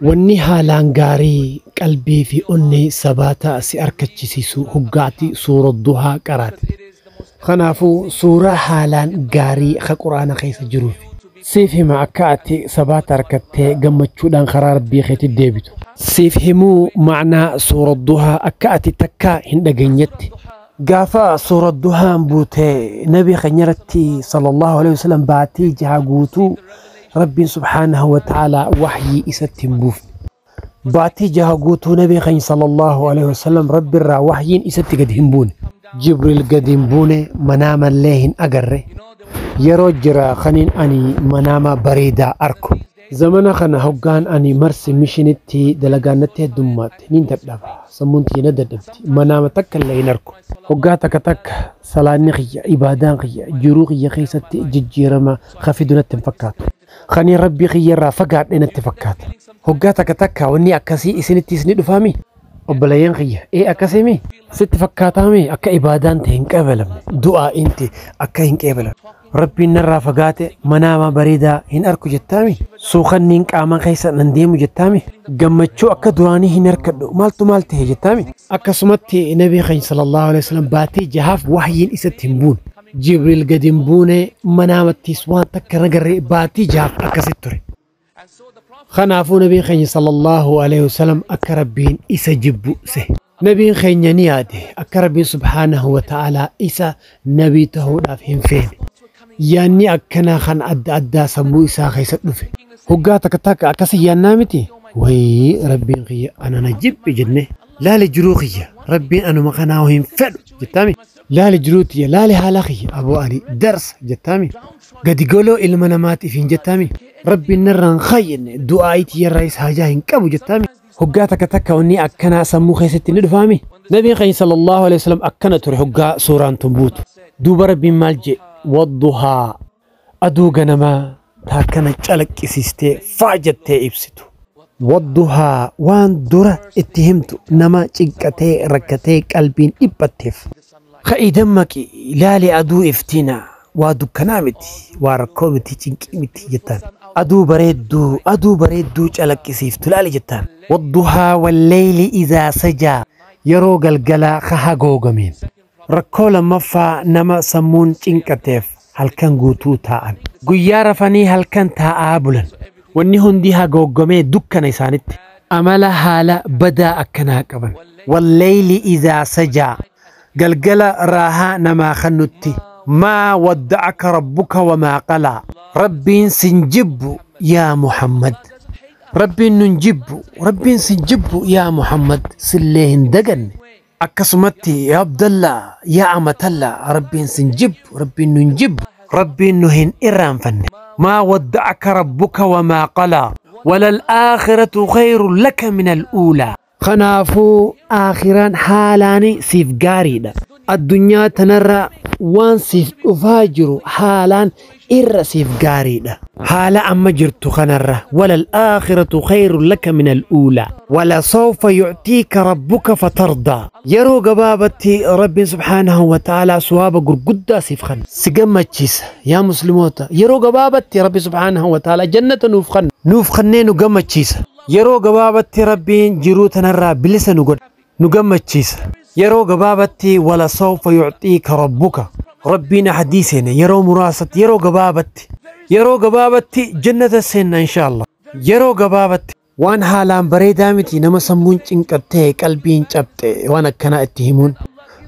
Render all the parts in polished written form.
Wanni haalaan gaarii qalbii fi onnee sabaataa si arkachisiisu hoggaati suura Duhaa qaraate. Kanaafuu suuraa haalaan gaarii ka Quraana keessa jiruuf siif hima akka ati sabaata harkattee gammachuudhaan karaa Rabbii keetti deebitu. Siif himuu ma'naa suura Duhaa akka ati takkaa hin dhageenyetti. Gaafa suura Duhaan buutee nabi keenya irratti sallallahu alaihi wasallam baatii jaha guutuu Rabbiin subhaanahu wa ta'ala wahyii isatti hin buufne. Baatii jaha guutuu nabi keenya sallallahu alaihi wasallam Rabbi irraa wahyiin isatti gadi hin buune. Jibriil gadi hin buune, manaamallee hin agarre. Yeroo jira kaniin ani manaama bareedaa arku. Zamana kana hoggaan ani marsi mishinitti dalagaan natti heddummaatti nin dadhaba. Sammuun tiyya na dadhabdi. Manaama takka illee hin arku. Hoggaa takka takka salaanni kiyya, ibaadaan kiyya, jiruu kiyya keessatti jijjiirama ka fidu natti hin fakkaatu. Kaniin Rabbii kiyya irraa fagaadhe natti fakkaata. Hoggaa takka takka wanni akkasii isinittis ni dhufaami? Obboleeyyan kiyya, ee akkasii sitti fakkaataami akka ibaadaan ta'e hin qeebalamne, du'aa'iin ta'e akka hin qeebalamne. Rabbiin narraa fagaate manaama bareedaa hin arku jettaami? Suukanniin qaama keessa nan deemu jettaami? Gammachuu akka duraanii hin harkadhu maaltu maal ta'e jettaami? Akkasumatti nabii keenya sallallahu alaihi wasallam baatii jahaaf wahyiin isatti hin buune. Jibriil gadi hin buune, manaamattis waan takka nagarree baatii jahaaf akkasitti ture. Kanaafuu nabiin keenya sallallahu alaihi wasallam akka Rabbiin isa jibbu se. Nabiin keenya ni yaade akka Rabbiin subhaanahu wa ta'ala isa nabii ta'uudhaaf hin feene. Yaanni akkanaa kan adda addaa sammuu isaa keessa dhufe. Hoggaa takka takka akkasii yaannaa miti. Wayii Rabbiin kiyya ana na jibbe jenne. Laali jiruu kiyya Rabbiin anuma kanaa hin fedhu jettaami. Laali jiruu tiyya laali haala kiyya aboo ani darsa jettaami. Gadi goloo ilma namaatiif hin jettaami. Rabbiin narraan khayyenne du'aa tiyyarraa haajaa hin qabu jettaami. Hoggaa takka takka wanni akkanaa sammuu keessatti ni dhufaami. Nabiin keenya sallallahu alaihi wasallam akkana ture hoggaa suuraan tun buutu. Duuba Rabbiin maal jee? Wadduhaa aduu ganamaa taakkana calaqqisiistee faa jettee ibsitu. Wadduhaa waan dura itti himtu nama cinqatee rakkatee qalbiin dhiphatteef. Ka'ii dammaqi ilaali aduu iftiina waa dukkanaa miti waa rakkoo miti cinqii miti jettaan. Aduu bareedduu aduu bareedduu calaqqisiiftu ilaali jettaan. Wadduhaa walleeyli izaa sajaa yeroo galgalaa ka hagoogameen. Rakkoo lammaffaa nama sammuun cinqateef halkan guutuu taa'an. Guyyaa rafanii halkan taa'aa bulan. Wanni hundi hagooggamee dukkana isaanitti. Amala haala badaa akkanaa qaban. Walleeyli izaa sajaa galgala raahaa namaa kennutti. Maa wadda'aka rabbuka wamaa qalaa. Rabbiin sin jibbu yaa Muhammad. Rabbiin nun jibbu, Rabbiin sin jibbu yaa Muhammad sillee hin daganne. Akkasumatti yaa Abdallaa yaa Amatallaa Rabbiin sin jibbu, Rabbiin nun jibbu, Rabbiin nu hin irraanfanne. Maa wadda'aka rabbuka wamaa qalaa. Walal aakhiratu khayrun laka min al-uulaa. Kanaafuu aakhiraan haalaani siif gaariidha. Addunyaa tanarra waan siif dhufaa jiru haalaan irra siif gaariidha. Haala amma jirtu kanarra walal aakhiratu khayrun laka min al-uulaa. Wala sawfa yu'tiika rabbuka fatardaa. Yeroo gabaabatti Rabbiin subhaanahu wa ta'ala suwaaba gurguddaa siif kenna. Si gammachiisa yaa musliimoota. Yeroo gabaabatti Rabbi subhaanahu wa ta'ala jannata nuuf kenna. Nuuf kennee nu gammachiisa. Yeroo gabaabatti Rabbiin jiruu tanarraa bilisa nu godha. Nu gammachiisa. Yeroo gabaabatti wala sawfa yu'tiika rabbuka. Rabbiin ahadii seene yeroo muraasatti yeroo gabaabatti. Yeroo gabaabatti jannata seenna inshaallah. Yeroo gabaabatti waan haalaan bareedaa miti nama sammuun cinqattee qalbiin cabxe waan akkanaa itti himuun.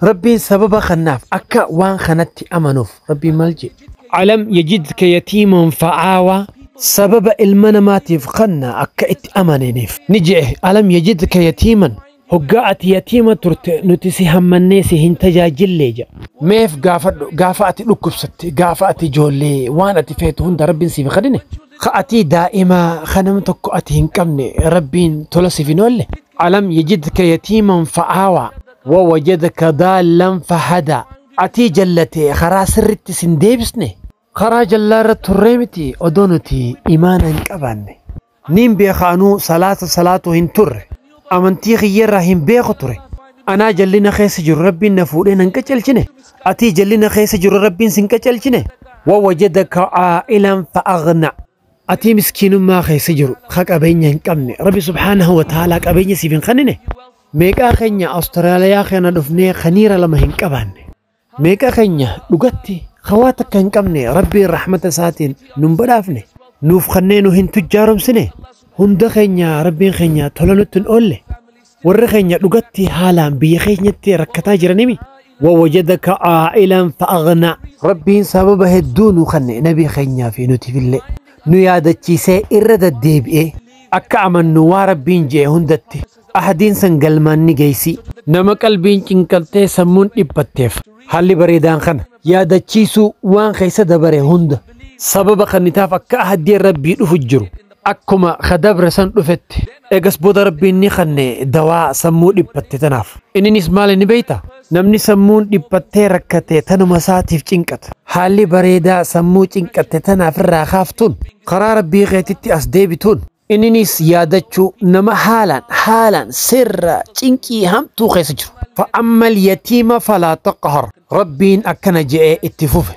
Rabbiin sababa kanaaf akka waan kanatti amanuuf Rabbiin maal jedhe? Alam yajidka yatiiman fa'aawaa. Sababa ilma namaatiif kanna akka itti amananiif. Ni je'e alam yajidka yatiiman. Hoggaa ati yatiima turte nuti si hammannee si hin tajaajillee jedha. Meef gaafadhu gaafa ati dhukkubsatte gaafa ati ijoollee waan ati feetu hunda Rabbiin siif kadhine. Ka ati daa'imaa ka nama tokko ati hin qabne Rabbiin tola siif hin oolle. Alam yajidka yatiiman fa'aawaa wa wajadaka daallan fahadaa. Ati jallate karaa sirritti sin deebisne. Karaa jallaa irra turree miti odoo nuti imaana hin qabaanne. Niin beekaanuu salaata salaatu hin turre. Amantii kiyyarraa hin beeku ture. Anaa jallina keessa jiru Rabbiin na fuudhee nan qacelchine. Atii jallina keessa jiru Rabbiin sin qacelchine. Wawajadaka caa'ilan fa'aghna. Ati miskiinummaa keessa jiru ka qabeenya hin qabne Rabbi subhaanahu wa ta'aalaa qabeenya siif hin kennine. Meeqaa keenya Awustiraaliyaa kana dhufnee kaniira lama hin qabaanne. Meeqa keenya dhugatti hawaa takka hin qabne Rabbiin rahmata isaatiin nun badhaafne. Nuuf kanneen nu hin tujjaaromsine. Hunda keenya Rabbiin keenya tola nutti hin oolle. Warri keenya dhugatti haalaan biyya keenyatti rakkataa jiranimi. ووجدك عائلا فأغنى. ربي سبب هدون خن نبي خنيا في نتفل نيادتشيسي إرد الديب أكا أمن نوا ربين جي هندتي أحدين سنقلمان نجيسي نما قلبين چنقلتي سمون إبتيف حالي بريدان خن يادتشيسو وان خيسة دبري هند سبب خنتاف أكا أحدين ربي نفجرو akkuma kadabra san dhufetti eegas booda rabbiin ni kanne dawaa sammuu dhiphatte tanaaf. Inninis maal inni beeyta? Namni sammuun dhiphattee rakkate tanuma isaatiif cinqata. Haalli bareedaa sammuu cinqatte tanaaf irraa kaaftuun karaa rabbii keetitti as deebituun inninis yaadachuu nama haalaan haalaan sirra cinqii hamtuu keessa jiru. فأما اليتيم فلا تقهر. ربين أكن جاء اتفوفه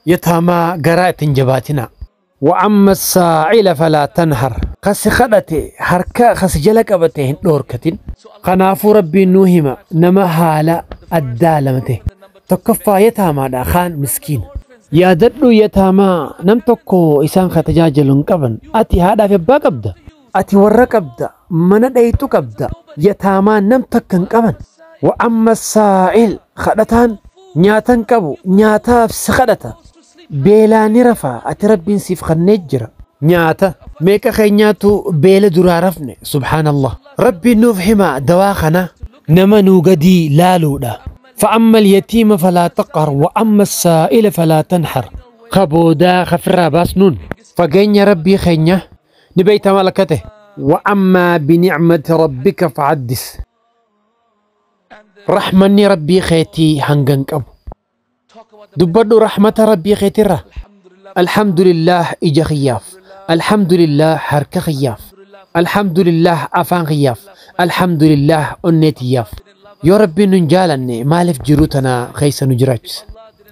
يتاما قراءة جباتنا. وأما السائل فلا تنهر. خس خدته حركة خس جلك أبته دوركتين. قنافو ربي نوهما نما هالا الدالمته تكفى يتاما دا خان مسكين. يا ددو يتاما نم تكو إسان ختجاجلون قبن أتي هذا في باقبدا أتي ورقبدا من ديتو قبدا يتاما نم تكن قبن. وأما السائل خدتان نياتن قبو نياتاف سخدتا beelaa rafaa ati rabbiin siif kannee jira. Nyaata meeqa keenyaatu beela duraa rafne subhaanallah. Rabbiin nuuf hima dawaa kana nama nuu gadii laaluudha. فأما اليتيم فلا تقهر وأما السائل فلا تنحر. خبودا خفرا باسنون فقين ربي خينيا نبيت ملكته. وأما بنعمة ربك فحدث. رحمني ربي خيتي هنغنك أبو دبدو رحمة ربي خيتره. الحمد لله إجا خياف، الحمد لله حركة خياف، الحمد لله أفان خياف، الحمد لله أنيتياف. يا ربي ننجالني مالف جروتنا خيس نجراج.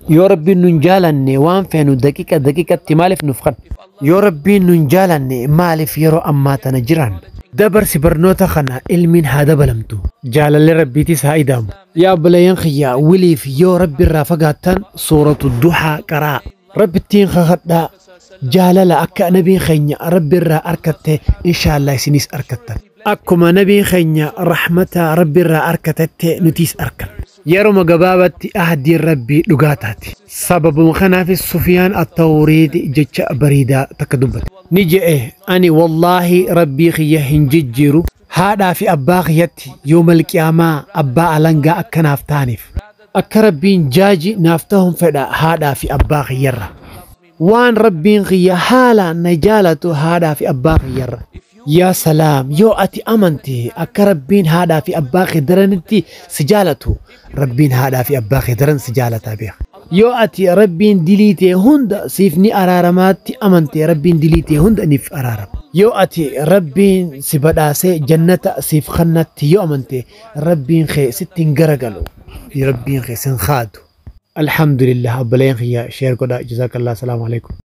يا ربي ننجالني وان فينو دقيقة دقيقة تمالف نفخن. يا ربي ننجالني مالف يرو أماتنا جيران. دبر سبرنوتا خنا علمين هذا بلمتو جال لربي تسايدام يا بلين خيا ولي في يا ربي الرافقاتن سورة الضحى قراء ربي التين خخدا جال لا أكا نبي خينيا ربي الرا أركته إن شاء الله سنيس أركتن أكما نبي خينيا رحمة ربي الرا أركتت نتيس أركن يرم قبابتي أهدي ربي لقاتاتي سبب خنا في سفيان التوريد جتش بريدة تكدبت نجئ أني والله ربي خيه هنججرو هذا في أبا خيتي يوم القيامة أبا ألنقا أكا نافتانف أكا ربين جاجي نافتهم فدا هذا في أبا خيرة وان ربين خيه حالا نجالته هذا في أبا خيرة. يا سلام يو أتي أمنتي أكا ربين هذا في أبا خدرنتي سجالته ربين هذا في أبا خدرن سجالته بيخ يو أتي ربين دليتي هند سيفني أرارماتي أمنتي ربين دليتي هند نف أرارم يو أتي ربين سبداسي جنة سيف خنتي يو أمنتي ربين خي ستين قرقلو ربين خي سنخادو. الحمد لله أبلين خيا شير كدا جزاك الله. السلام عليكم.